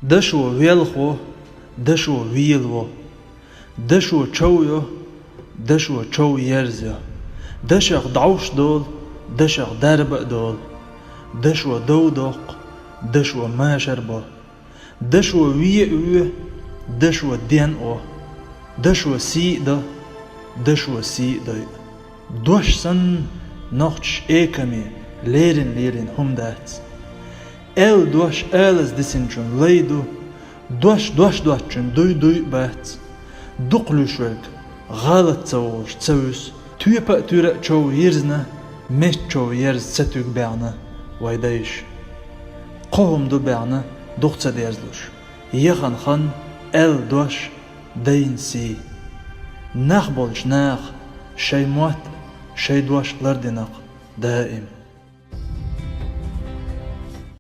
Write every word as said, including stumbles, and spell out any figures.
Дашо велхо, дашо велаво. Дашо чов йо, дашо чов ерзайо. Дашах дӀовш долу, дашах дарба а долу. Дашо дов доккху, дашо машар бо. Дашо ве а ве, дашо ден а во. Дашо сий а до, дашо сий а дой. Дош санна, нохчаш экаме лерина лелийна хӀума дац. Аьлла дош алаза дисинчун лай ду, дош дош доцчун дуй дуй а бац. Дукха луьйш верг гӀалат ца волуш ца вуьсу. Тоьпа а туьра а чов йирзина, меттан чов ерза ца туьгу баьхна вай дайша. Кхо хӀума ду баьхна дукха ца дерзалуш: яхана хан, аьлла дош, дайна сий. Нах болчу наха шайн мотт а, шайн дош а лардина-кх даим.